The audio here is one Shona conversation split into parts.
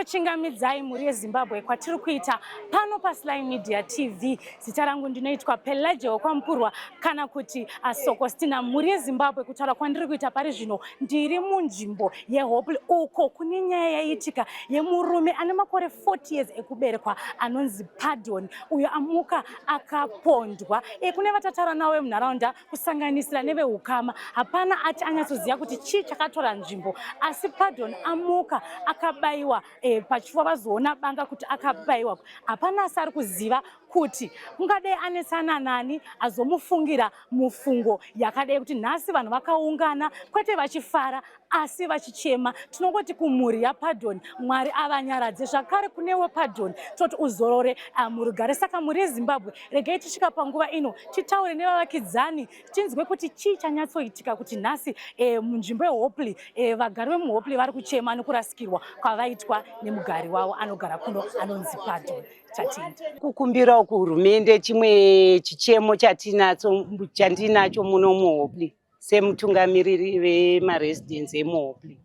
Tinokuchingamidzai mhuri yeZimbabwe kwatiri kuita pano paSly Media TV. Zita rangu ndinoitwa Pelagia wekwaMupurwa kana kuti Sokostina. Mhuri yeZimbabwe, kutaura kwandiri kuita pari zvino ndiri munzvimbo yeHopley, uko kune nyaya yaiitika yemurume ane makore 40 years ekuberekwa anonzi Pardon, uyo amuka akapondwa. Kune vatataura navo vemunharaunda, kusanganisira neveukama, hapana ati anyatsoziva kuti chii chakatora nzvimbo, asi Pardon amuka akabayiwa pachifuva. Vazoona banga kuti akabayiwa. Hapana asi ari kuziva kuti kungadai anetsana nani azomufungira mufungo yakadai, kuti nhasi vanhu vakaungana kwete vachifara asi vachichema. Tinongoti kumhuri yaPardon, Mwari avanyaradze. Zvakare kunewe Pardon, toti uzorore murugare. Saka mhuri yeZimbabwe, regai tisvika panguva ino titaure nevavakidzani, tinzwe kuti chii chanyatsoitika kuti nhasi munzvimbo yeHopley vagari vemuHopley vari kuchema nekurasikirwa kwavaitwa nemugari wavo anogara kuno anonzi Pardon. Tatenda. Kukumbirawo kuhurumende chimwe chichemo chatinacho, chandinacho muno muHopley semutungamiriri vemaresidents emuHopley,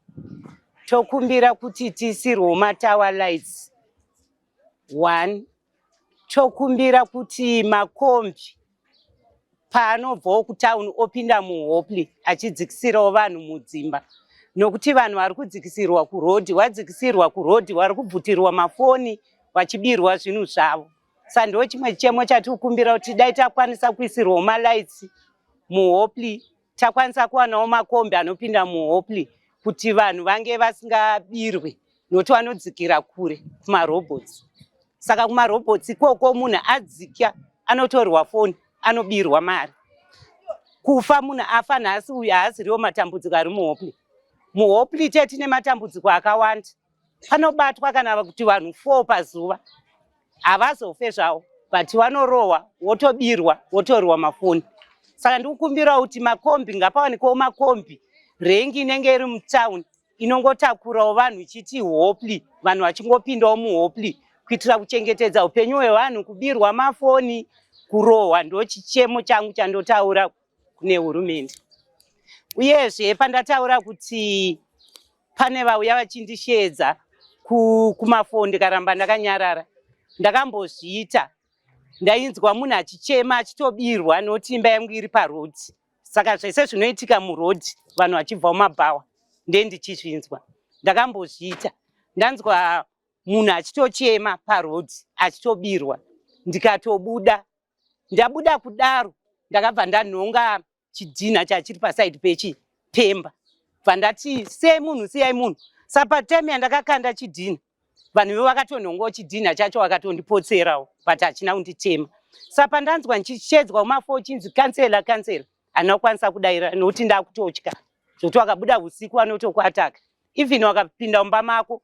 tokumbira kuti tiisirwewo matower lights one. Tokumbira kuti makombi paanobvawo kutauni opinda muHopley achidzikisirawo vanhu mudzimba, nokuti vanhu vari kudzikisirwa kurodhi, wadzikisirwa kurodhi, vari kubvutirwa mafoni, vachibirwa zvinhu zvavo. Saka ndo chimwe chichemo chatikukumbira, kuti dai takwanisa kuisirwawo malights muHopley, takwanisa kuwanawo makombi anopinda muHopley, kuti vanhu vange vasingabirwe, nokuti vanodzikira kure kumarobots. Saka kumarobots ikoko munhu adzika anotorwa foni, anobirwa mari, kufa munhu afa nhasi uyu haaziriwo matambudziko ari muHopley. MuHopley te tine matambudziko akawanda. Panobatwa kana kuti vanhu 4 pazuva, havazofe zvavo, but vanorohwa, wotobirwa, wotorwa mafoni. Saka ndikukumbirawo kuti makombi, ngapawanikewo makombi, rank inenge iri mutauni inongotakurawo vanhu ichiti Hopley, vanhu vachingopindawo muHopley, kuitira kuchengetedza upenyu hwevanhu, kubirwa mafoni, kurohwa. Ndo chichemo changu chandotaura kune hurumende. Uyezve pandataura kuti pane vauya vachindishedza kumafoni, ndikaramba ndakanyarara, ndakambozviita. Ndainzwa munhu achichema achitobirwa, nokuti imba yangu iri parodhi, saka zvese zvinoitika murodhi vanhu vachibva mumabhawa ndendichizvinzwa. Ndakambozviita, ndanzwa munhu achitochema parodhi achitobirwa, ndikatobuda. Ndabuda kudaro, ndakabva ndanhonga chidhina chachiri pasaidi pechi pemba, bva ndati, "Siyai munhu, siyai munhu." Saka patime yandakakanda chidhina, vanhu ivo vakatonhongawo chidhina chacho, vakatondipotserawo, but hachina kunditema. Saka pandanzwa ndichichedzwa kumafo chinzi, "Councillor, councillor," handina kukwanisa kudayira, nokuti ndakutotya zvokuti wakabuda usiku vanotokuataka. Even wakapinda mumba mako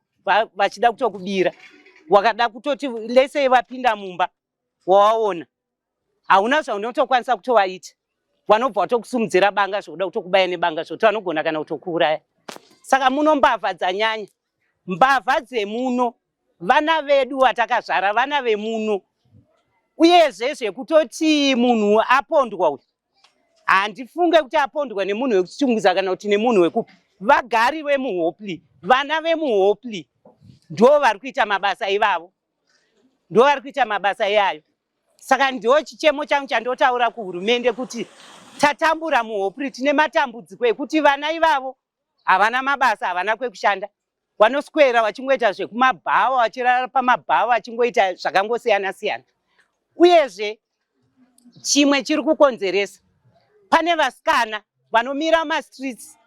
vachida kutokubira, wakada kutoti lesei vapinda mumba wawaona, hauna zvaunotokwanisa kutovaita. Vanobva vatokusumudzira banga zvokuda kutokubaya nebanga, zvokuti vanogona kana kutokuuraya. Saka muno mbavha dzanyanya, mbavha dzemuno, vana vedu vatakazvara, vana vemuno. Uyezve zvekutoti munhu apondwa uyu, handifunge kuti apondwa nemunhu wekuChitungwiza kana kuti nemunhu wekupi. Vagari vemuHopley, vana vemuHopley ndo vari kuita mabasa ivavo, ndo vari kuita mabasa iyayo. Saka ndo chichemo changu chandotaura kuhurumende, kuti tatambura muHopley, tine matambudziko ekuti vana ivavo havana mabasa, havana kwekushanda, vanoswera vachingoita zvekumabhawa, vachirara pamabhawa, vachingoita zvakangosiyana siyana. Uyezve chimwe chiri kukonzeresa, pane vasikana vanomira mumastreets,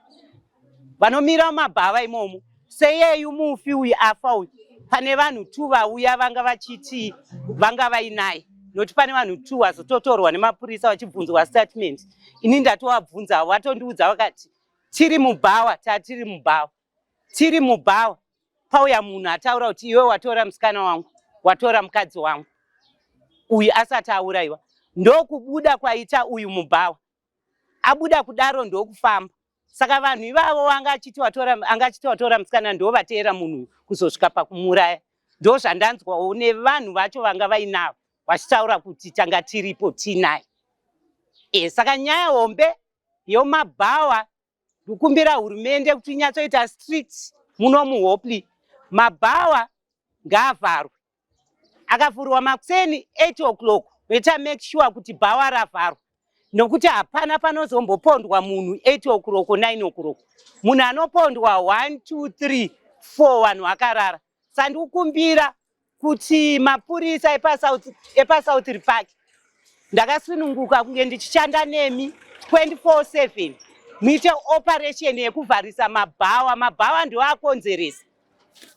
vanomira mumabhava imomo, seiyeyu mufi uyu afa uyu. Pane vanhu tu vauya vanga vachiti vanga vainaye, nokuti pane vanhu tu vazototorwa nemapurisa vachibvunzwa statement. Ini ndatovabvunza, vatondiudza vakati, "Tiri mubhawa, tatiri mubhawa, tiri mubhawa, pauya munhu ataura kuti iwe watora musikana wangu, watora mukadzi wangu." Uyu asati aurayiwa, ndokubuda kwaita uyu mubhawa. Abuda kudaro ndokufamba. Saka vanhu ivavo vanga achiti watora, anga achiti watora musikana, ndo vateera munhu kuzosvika pakumuraya. Ndo zvandanzwawo nevanhu vacho vanga vainavo vachitaura kuti tanga tiripo tinaye. Saka nyaya hombe yomabhawa, ndikumbira hurumende kuti inyatsoita strict muno muHopley, mabhawa. Ngaavharwe. Akavhurwa makuseni 8 o'clock, voita make sure kuti bhawa ravharwa, nokuti hapana panozombopondwa munhu 8 o'clock, 9 o'clock. Munhu anopondwa 1, 2, 3, 4 vanhu vakarara. Sandikukumbira kuti mapurisa epaSouth Park, ndakasununguka kunge ndichishanda nemi 24/7, muite operation yekuvharisa mabhawa. Mabhawa ndo akonzeresa,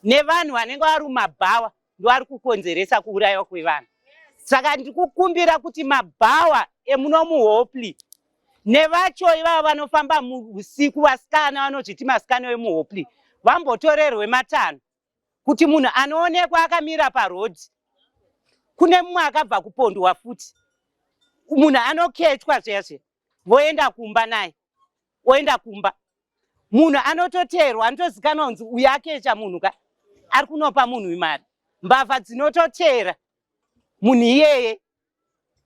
nevanhu vanenge vari mumabhawa ndo ari kukonzeresa kuurayiwa kwevanhu. Saka ndikukumbira kuti mabhawa emuno muHopley nevacho ivavo vanofamba usiku, vasikana vanozviti masikana vemuHopley, vambotorerwe matanho kuti munhu anoonekwa akamira parodhi, kune mumwe akabva kupondwa futi, munhu anoketwa zvezve, voenda kumba naye, oenda kumba. Munhu anototeerwa, anotozikanwa kunzi uyu akecha munhu ka, ari kunopa munhu mari. Mbavha dzinototeera munhu iyeye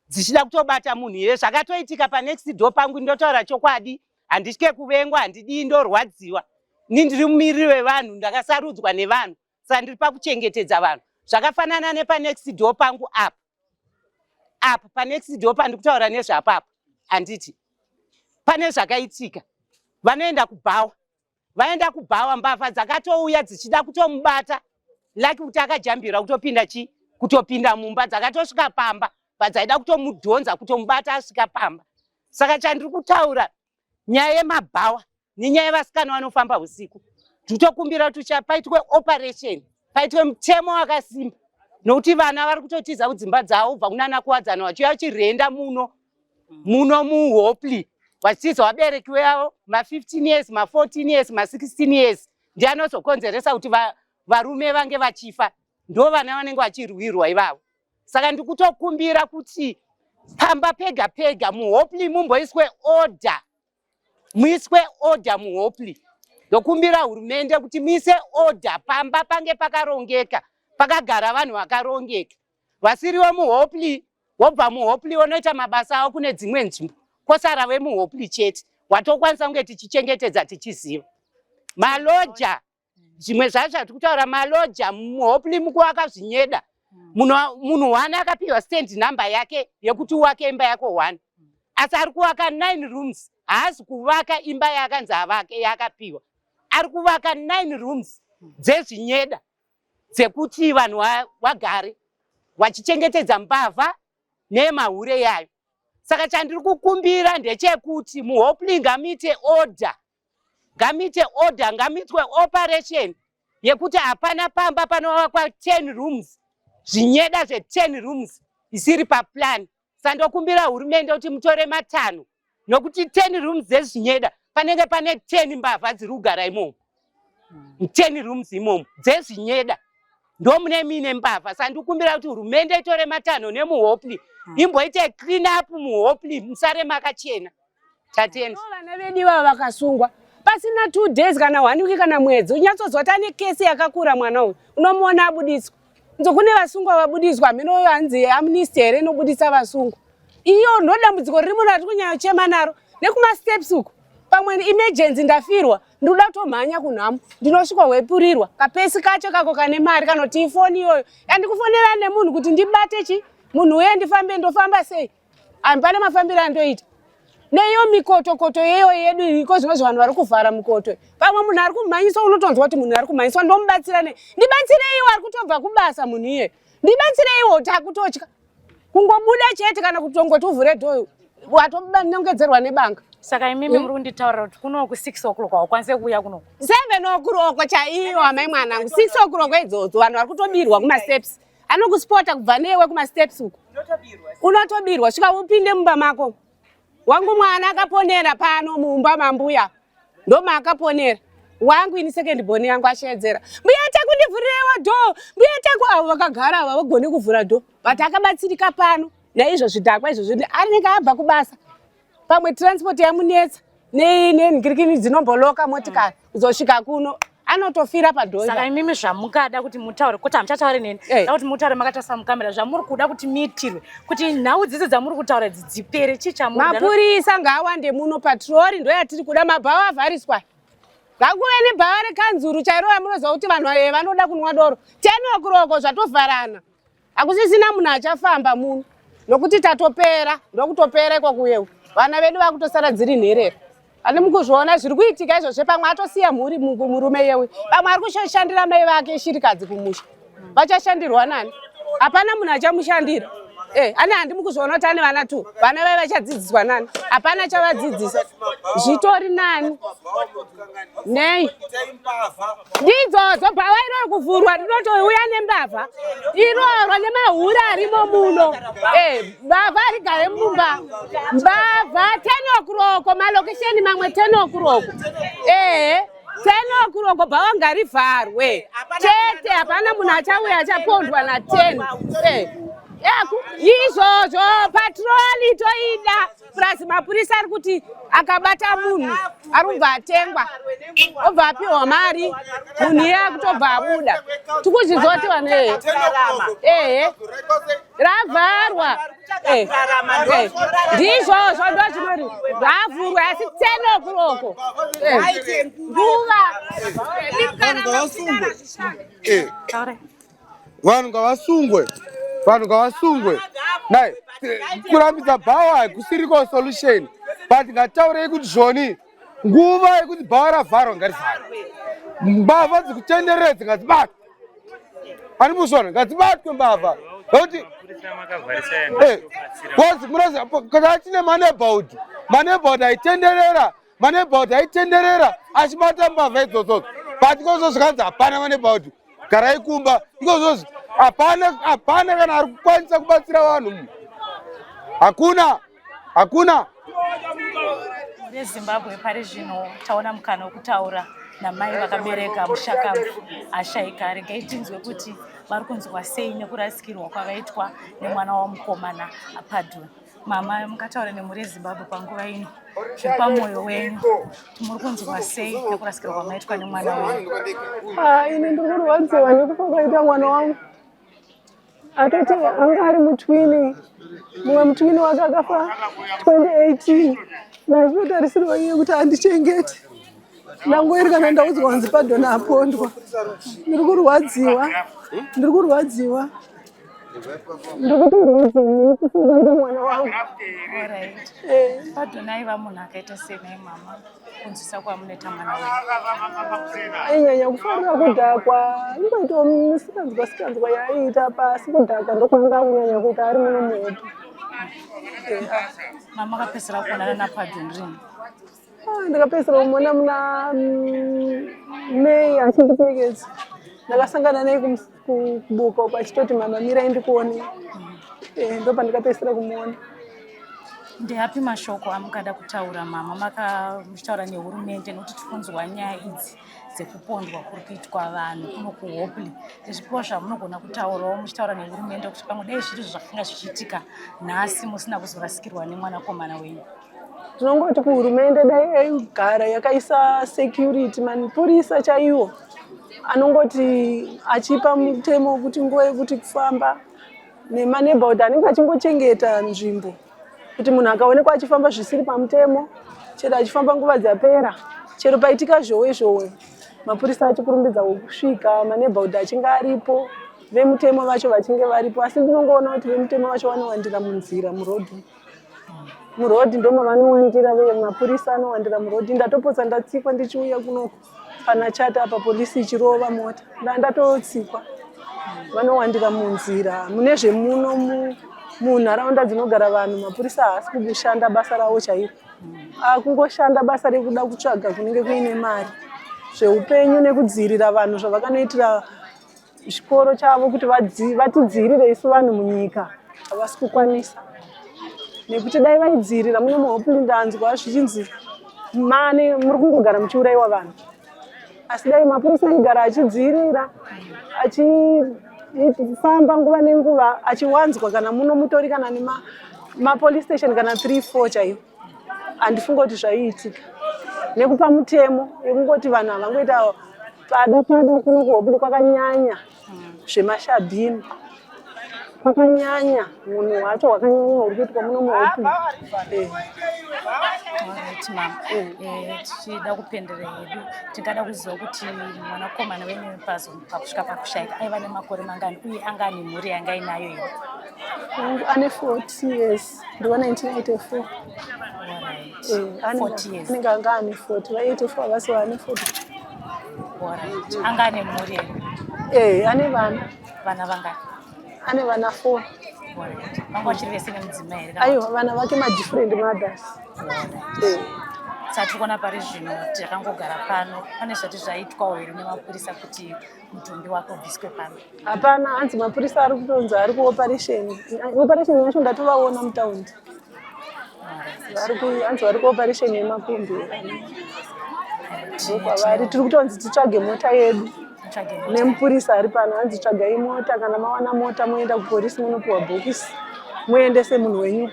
dzichida kutobata munhu iyeye. Zvakatoitika panext door pangu. Ndotaura chokwadi, handitye kuvengwa, handidii, ndorwadziwa. Ini ndiri mumiriri wevanhu, ndakasarudzwa nevanhu, saka ndiri pakuchengetedza vanhu. Zvakafanana nepanext door pangu apa. Apa panext door pandiri kutaura nezvapapa, handiti pane zvakaitika? Vanoenda kubhawa, vaenda kubhawa, mbavha dzakatouya dzichida kutomubata, laki kuti akajambira kutopinda chi kutopinda mumba. Dzakatosvika pamba padzaida kutomudhonza, kutomubata asvika pamba. Saka chandiri kutaura, nyaya yemabhawa nenyaya yevasikana vanofamba usiku, titokumbira kuti paitwe operation, paitwe mutemo wakasimba, nokuti vana vari kutotiza kudzimba dzavo kubva kunana Kuwadzana vachiuya vachirenda muno muHopley, vachitiza vabereki vavo, ma15 years, ma14 years, ma16 years. Ndiye anozokonzeresa kuti varume vange vachifa, ndo vana vanenge vachirwirwa ivavo. Saka ndikutokumbira kuti pamba pega pega muHopley mumboiswe order, muiswe order muHopley. Ndokumbira hurumende kuti muise order pamba, pange pakarongeka, pakagara vanhu vakarongeka. Vasiriwo muHopley wobva muHopley wonoita mabasa avo kune dzimwe nzvimbo, kwosara vemuHopley chete watokwanisa kunge tichichengetedza, tichiziva maloja. Zvimwe zvacho zvatiri kutaura, maloja muHopley mukuvaka zvinyeda. Munhu one akapiwa stand number yake yekuti uwake imba yako one, asi ari kuvaka nine rooms. Haasi kuvaka imba yaakanzi avake yaakapiwa, ari kuvaka nine rooms dzezvinyeda dzekuti vanhu vagare vachichengetedza mbavha nemahure yayo. Saka chandiri kukumbira ndechekuti muHopley ngamuite order, ngamuite order, ngamuitwe operation yekuti hapana pamba panovakwa 10 rooms, zvinyeda zve10 rooms isiri paplan. Sandokumbira hurumende kuti mutore matanho, nokuti 10 rooms dzezvinyeda panenge pane 10 mbavha dziri kugara imomo. 10 rooms imomo dzezvinyeda ndo mune mine mbavha. Saka ndikumbira kuti hurumende itore matanho nemuHopley, imboite clean up muHopley, musare makachena. Tatenda. Vana vedu ivava vakasungwa pasina 2 days kana one week kana mwedzi, unyatsozwa kuti ane kesi yakakura mwana uyu, unomuona abudiswa. Nzo kune vasungwa vabudiswa, hameno hanzi amnesty here inobudisa vasungwa. Iyo ndo dambudziko riri muno ratiri kunyanya kuchema naro nekumasteps uku. Pamwe emergency, ndafirwa, ndinoda kutomhanya kunhamo, ndinosvika hwepurirwa kapesi kacho kako kane mari kanoti ifoni iyoyo yandikufonera nemunhu kuti ndibate chi munhu uye ndifambe. Ndofamba sei? Hapana mafambiro andoita. Neiyo mikotokoto yeyo yedu iko zvinozvi vanhu vari kuvhara mikoto. Pamwe munhu ari kumhanyiswa, unotonzwa kuti munhu ari kumhanyiswa, ndomubatsira nei? Ndibatsireiwo, ari kutobva kubasa munhu iye, ndibatsireiwo. Takutotya kungobuda chete kana kutongoti uvhure door, watonongedzerwa nebanga. Saka imimi muri kunditaurira kuti kunoku 6 o'clock haukwanise kuuya kunoku? 7 o'clock chaiyo, amai mwanangu, 6 o'clock idzodzo vanhu vari kutobirwa kumasteps. Anokuspota kubva newe kumasteps uku, unotobirwa svika upinde mumba mako. Wangu mwana akaponera pano mumba mambuya, ndomaakaponera. Wangu ini second born yangu ashedzera, "Mbuya Taku, ndivhurirewo door, mbuya Taku." Avo vakagara ava vagone kuvhura door, but akabatsirika pano naizvo zvidhakwa izvozvo. Anenge abva kubasa, pamwe transport yamunetsa nenhingirikini dzinomboloka motikari kuzosvika kuno, anotofira padoor. Saka imimi zvamungada kuti mutaure, kuti hamuchataure neni, da kuti mutaure makatarisa mukamera, zvamuri kuda kuti muitirwe kuti nhau dzese dzamuri kutaura idzi dzipere, chii chamuri? Mapurisa ngaawande muno, patrol ndo yatiri kuda. Mabhawa avhariswa. Ngakuve nebhawa rekanzuru chairo yamunoziva kuti vanhu eh, vanoda kunwa doro. 10 o'clock zvatovharana. Hakusisina munhu achafamba muno nokuti tatopera ndokutopera ikokuyewo. Vana vedu vakutosara dziri nherera. Ani mukuzviona zviri kuitika izvozvo pamwe atosiya mhuri murume yewe. Pamwe ari kushandira mai vake shirikadzi kumusha. Vachashandirwa nani? Hapana munhu achamushandira. Eh, ane handi mukuzviona kuti ane vana tu. Vana vaye vachadzidziswa nani? Hapana chavadzidzisa. Zvitori nani? Nei? Ndidzodzo bhawa iroro kuvhurwa rinotouya nembavha. Iroro nemahure arimo muno. Eh, mbavha arigare mumba. Mbavha 10 o'clock malokesheni mamwe 10 o'clock. Eh. 10 o'clock bhawa ngarivharwe chete, hapana munhu achauya achapondwa na 10. Eh. Izvozvo patroli toida plus mapurisa ari kuti akabata munhu ari kubva atengwa obva apiwa mari munhu iye akutobva abuda tikuzvinzwa kuti vanhu ehe ehe ravharwa eh, eh. ndizvozvo ndo zvinori ravhurwa asi ten o'clock eh, nguva vanhu ngavasungwe vanhu ngavasungwe vanhu ngavasungwe nai kurambidza bhawa kusiriko solution but ngataurei kuti zvoni nguva yekuti bhawa ravharwa ngarivharwe mbavha dzikutenderedze ngadzibatwe ani muzvona ngadzibatwe mbavha nokuti bcause munoziva kana tine maneighborhood maneighborhood aitenderera maneighborhood aitenderera achibata mbavha idzodzodzo but ikozvo zvikanzi hapana maneighborhood garai kumba ikozvozvi hapana hapana kana ari kukwanisa kubatsira vanhu mu hakuna hakuna rezimbabwe pari zvino taona mukana wekutaura namai vakabereka mushakabvu ashaika regai tinzwe kuti vari kunzwa sei nekurasikirwa kwavaitwa nemwana wamukomana apadhuni Mama mukataura nemhuri yeZimbabwe panguva ino zviri pamwoyo wenyu kuti muri kunzwa sei nekurasikirwa kwamaitwa nemwana wenyu? Ah, ini ndiri kurwadziwa nekufa kwaita mwana wangu. Atoti anga ari mutwini, mumwe mutwini wake akafa 2018 ndazvinotarisirwa iye kuti andichengete. Ndangoeri kana ndaudzwa kunzi Pardon apondwa. Ndiri kurwadziwa, ndiri kurwadziwa. Ndikutorwadziwa mwana wangu. Eh. Pardon aiva munhu akaita sei nhai mama? Kunzwisa kwamunoita mwana wenyu. Ainyanya kufarira kudhakwa, ingoitawo misikanzwa sikanzwa yaaiita pasi kudhakwa ndokwanga akunyanya kuita ari muno muhope. Eh. Mama akapedzisira kuonana naPardon rini? Ah, ndakapedzisira kumuona muna May achindiperekedza. Ndakasangana naye kubuka uko achitoti mama mirai ndikuone. Eh, ndopandakapedzisira kumuona. Ndeapi mashoko amungada kutaura mama maka muchitaura nehurumende nokuti tikunzwa nyaya idzi dzekupondwa kuri kuitwa vanhu kuno kuHopley. Ndezvipiwa zvamunogona kutaurawo muchitaura nehurumende kuti pamwe dai zviri zvakanga zvichiitika nhasi musina kuzorasikirwa nemwanakomana wenyu. Tinongoti kuhurumende dai yaigara yakaisa security mapurisa chaiwo anongoti achipa mutemo wekuti nguva yekuti kufamba nemaneighborhood anenge achingochengeta nzvimbo kuti munhu akaonekwa achifamba zvisiri pamutemo chero achifamba nguva dzapera chero paitika zhowe zhowe mapurisa achikurumbidza kusvika maneighborhood achinge aripo vemutemo vacho vachinge varipo asi ndinongoona kuti vemutemo vacho vanowandira munzira muroad muroad ndomavanowandira ve mapurisa anowandira muroad ndatopotsa ndatsikwa ndichiuya kunoku pana chata apa polisi ichirova mota ndatotsikwa vanowandira munzira mune zvemuno munharaunda dzinogara vanhu mapurisa haasi kushanda basa ravo chairo akungoshanda basa rekuda kutsvaga kunenge kuine mari zveupenyu nekudziirira vanhu zvavakanoitira chikoro chavo kuti vatidziirire isu vanhu munyika havasi kukwanisa nekuti dai vaidziirira muno muhopely ndanzwa zvichinzi mane muri kungogara muchiurayiwa vanhu asi dai mapurisa aigara achidziirira achifamba nguva nenguva achiwanzwa kana muno mutori kana nemapolice station kana 3 4 chaiwo handifunge kuti zvaiitika nekupa mutemo yekungoti vanhu havangoita pada pada kuno kuhopely kwakanyanya zvemashabhini. Kwakanyanya munhu wacho wakanyanya uri kuitwa muno muHopley. Alright, mama. Tichida kupendera hedu, tingada kuziva kuti mwanakomana wenyu pakusvika pakushaika aiva nemakore mangani uye anga ane mhuri yanga ainayo here? Wangu ane 40 years, ndiwa 1984. Alright. 40 years. Anenge anga ane 40, va84 havasi vane 40. Alright. Anga ane mhuri here? Ane vana. Vana vangani? Ane vana 4. Alright. Vanga vachiri vese nemudzimai here? Aiwa, vana vake madifferent mothers. Saka tiri kuona pari zvino takangogara pano, pane zvati zvaitwawo here nemapurisa kuti mutumbi wake ubviswe pano? Hapana, hanzi mapurisa ari kutonzi ari kuoperation. Operation yacho ndatovaona mutaundi. Hanzi vari kuoperation yemakombi. Ndokwavari. Tiri kutonzi titsvage mota yedu. Mutsvage mota. Nemupurisa ari pano hanzi tsvagai mota, kana mawana mota moenda kupolisi munopiwa bhokisi muendese munhu wenyu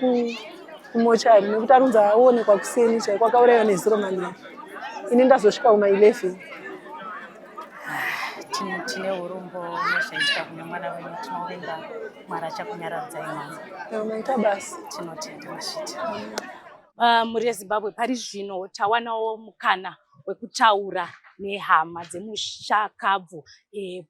kumochari, nekuti arunzi aonekwa kuseni chaiko, akaurayiwa nezuro manheru. Ini ndazosvika kuma 11. Tine urombo nezvaitika kune mwana wenyu. Tinovimba Mwari achakunyaradzai, mama. Maita basa. Tinotenda masviti. Mhuri yeZimbabwe, pari zvino tawanawo mukana wekutaura nehama dzemushakabvu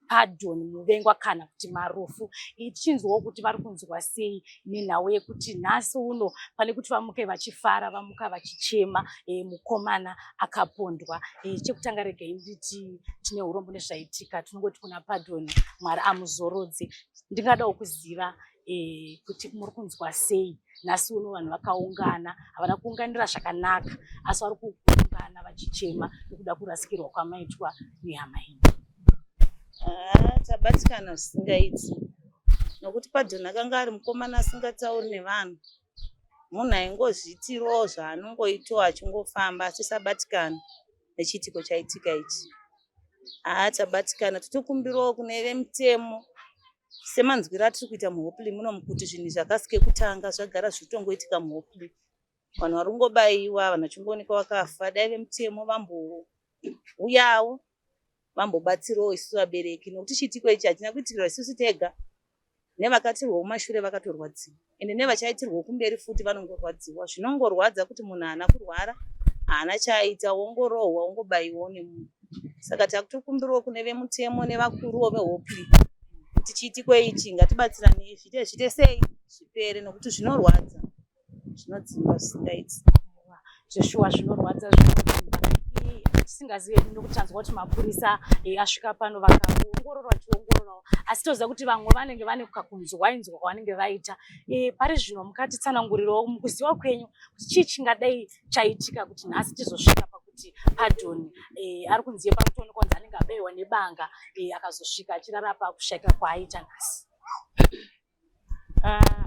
Pardon Muvengwa kana kuti Marufu, tichinzwawo kuti vari kunzwa sei nenhau yekuti nhasi uno pane kuti vamuke vachifara, vamuka vachichema, mukomana akapondwa. Chekutanga regai nditi tine urombo nezvaitika. Tinongoti kuna Pardon, Mwari amuzorodze. Ndingadawo kuziva kuti muri kunzwa sei nhasi uno vanhu vakaungana. Havana kuunganira zvakanaka, asi vari kuungana vachichema nekuda kurasikirwa kwamaitwa nehama ino. Haa, tabatikana zvisingaiti, nokuti Pardon akanga ari mukomana asingatauri nevanhu, munhu aingozviitirawo zvaanongoitawo achingofamba, asisabatikana nechiitiko chaitika ichi. Haa, tabatikana. Totokumbirawo kune vemutemo, semanzwiro atiri kuita muHopley munomu, kuti zvinhu izvi hakasi kekutanga, zvagara zvichitongoitika muHopley. Vanhu vari kungobayiwa, vanhu vachingoonekwa vakafa. Dai vemutemo vambouyawo vambobatsirawo isusu vabereki, nokuti chiitiko ichi hachina kuitikirwa isusu tega, nevakatirwawo kumashure vakatorwadziwa, ende nevachaitirwawo kumberi futi vanongorwadziwa. Zvinongorwadza kuti munhu haana kurwara, haana chaaita, wongorohwa, wongobayiwawo nemunhu. Saka takutokumbirawo kune vemutemo nevakuruwo veHopley kuti chiitiko ichi ngatibatsiranei, zviite zviite sei zvipere, nokuti zvinorwadza, zvinodzimba zvisingaiti. Zveshuwa zvinorwadza, zvinodzimba. Tisingazivi hedu nekuti tanzwa kuti mapurisa asvika pano vakaongorora, vachiongororawo, asi toziva kuti vamwe vanenge vane kakunzwa inzwa kwavanenge vaita. Pari zvino mukatitsanangurirawo mukuziva kwenyu kuti chii chingadai chaitika kuti nhasi tizosvika pakuti Pardon ari kunziye pari kutoonekwa kunzi anenge abaiwa nebanga, akazosvika achirara pakushaika kwaaita nhasi?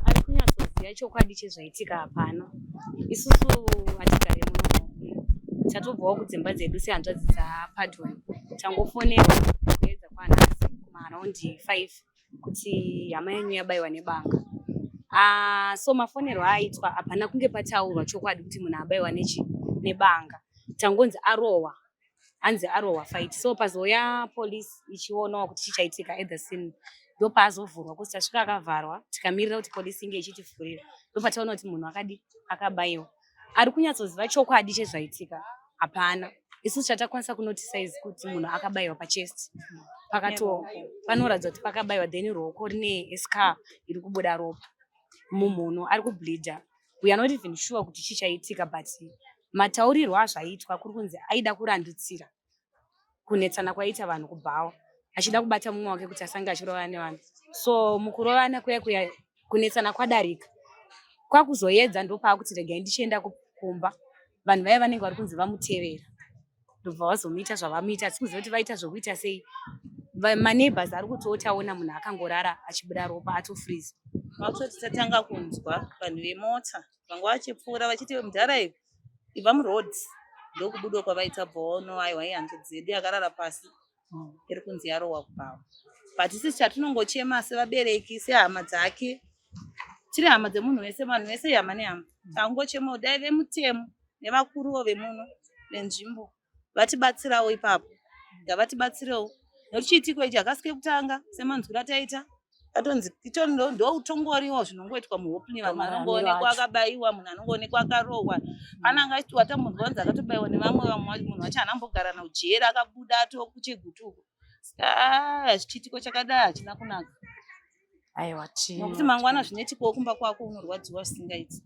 Ari kunyatsoziva chokwadi chezvaitika hapana. Isusu hatigare muno, tatobvawo kudzimba dzedu sehanzvadzi dzaPardon. Tangofonerwa kuedza kwanhasi kumaaround 5 kuti hama yenyu yabayiwa nebanga. So mafonerwo aitwa, hapana kunge pataurwa chokwadi kuti munhu abayiwa nechi nebanga. Tangonzi arohwa, hanzi arohwa fight. So pazouya police ichionawo kuti chichaitika at the scene, ndopaazovhurwa kuti tasvika akavharwa, tikamirira kuti polisi inge ichitivhurira, ndopataona kuti munhu akadi akabayiwa. Ari kunyatsoziva chokwadi chezvaitika hapana. Isusu chatakwanisa kunotisa izi kuti munhu akabayiwa pachest, pakato panoratidza kuti pakabayiwa, then ruoko rine scar iri kubuda ropa, mumhuno ari kubleeda. We are not even sure kuti chii chaitika, but mataurirwo azvaitwa kuri kunzi aida kurandutsira kunetsana kwaiita vanhu kubhawa, achida kubata mumwe wake kuti asange achirovana nevanhu. So mukurovana kuya kuya, kunetsana kwadarika, kwakuzoedza, ndopaakuti regai ndichienda kumba. Vanhu vaya vanenge vari kunzi vamutevera, ndobva vazomuita zvavamuita. Hatisi kuziva kuti vaita zvokuita sei. Maneighbors ari kutiwo taona munhu akangorara achibuda ropa, atofreeze. Vakutoti tatanga kunzwa vanhu vemota vanga vachipfuura vachiti, "Mudhara ivi, ibva muroad." Ndokubuda kwavaita, bvaono aiwa, ihanzvadzi yedu yakarara pasi iri kunzi yarohwa kubhawa. But isusu chatinongochema sevabereki, sehama dzake, tiri hama dzemunhu wese, vanhu vese ihama nehama, tangochemawo dai vemutemo nevakuruwo vemuno venzvimbo vatibatsirawo ipapo. Ngavatibatsirewo, nekuti chiitiko ichi hakasi kekutanga, semanzwiro ataita. Atonzi ndotongoriwo zvinongoitwa muHopley, vanhu Ndomaramiro vanongoonekwa acho. Akabaiwa, munhu anongoonekwa akarohwa. Pana anga achiti watambonzwa kunzi akatobaiwa nevamwe vamwe, munhu wacho haana kumbogara naujeri, akabuda atokuChegutu uko. Saka chiitiko chakadai hachina kunaka. Aiwa. Nokuti mangwana zvinoitikawo kumba kwako, unorwadziwa zvisingaiti.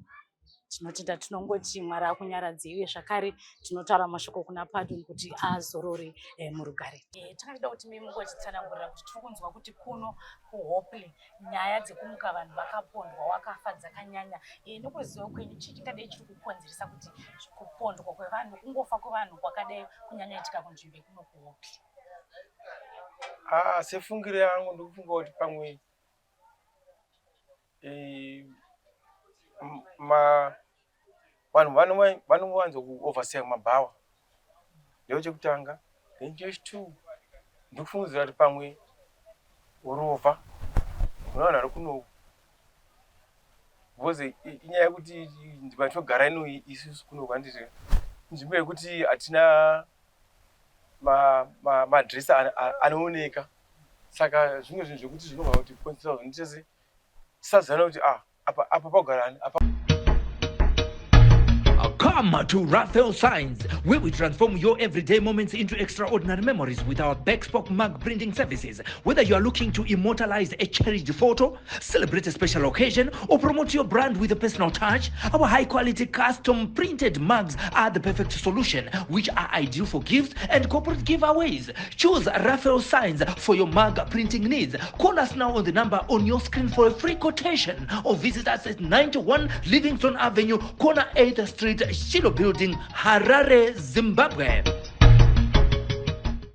Tinotenda, tinongoti Mwari akunyaradzei, uye zvakare tinotaura mashoko kuna Pardon kuti azorore murugare. Takatida kuti mimi mungotitsanangurira kuti tiri kunzwa kuti kuno kuHopley nyaya dzekumuka vanhu vakapondwa, wakafa dzakanyanya. Nokuziva kwenyu, chii chingadai chiri kukonzeresa kuti kupondwa kwevanhu, kungofa kwevanhu kwakadai kunyanyaitika kunzvimbo yekuno kuHopley? Ah, sefungiro yangu ndikufunga kuti pamwe vanhu vanowanzo kuoverseer mabhawa, ndo chekutanga. Then chechi2, ndikufungidzira kuti pamwe urovha kuna vanhu vari kunoku, because inyaya yekuti nzvimbo yatinogara ino isusu kunoku, handiti, inzvimbo yekuti hatina maadresi anooneka. Saka zvimwe zvinhu zvekuti zvinogona kuti konzera zvinoita se tisazivana kuti ah, apa apa pagara ani apa. Come to Raphael Signs, where we transform your everyday moments into extraordinary memories with our bespoke mug printing services. Whether you are looking to immortalize a cherished photo, celebrate a special occasion, or promote your brand with a personal touch, our high quality custom printed mugs are the perfect solution, which are ideal for gifts and corporate giveaways. Choose Raphael Signs for your mug printing needs. Call us now on the number on your screen for a free quotation or visit us at 91 Livingston Avenue, corner 8th Street, Shiloh Building, Harare, Zimbabwe.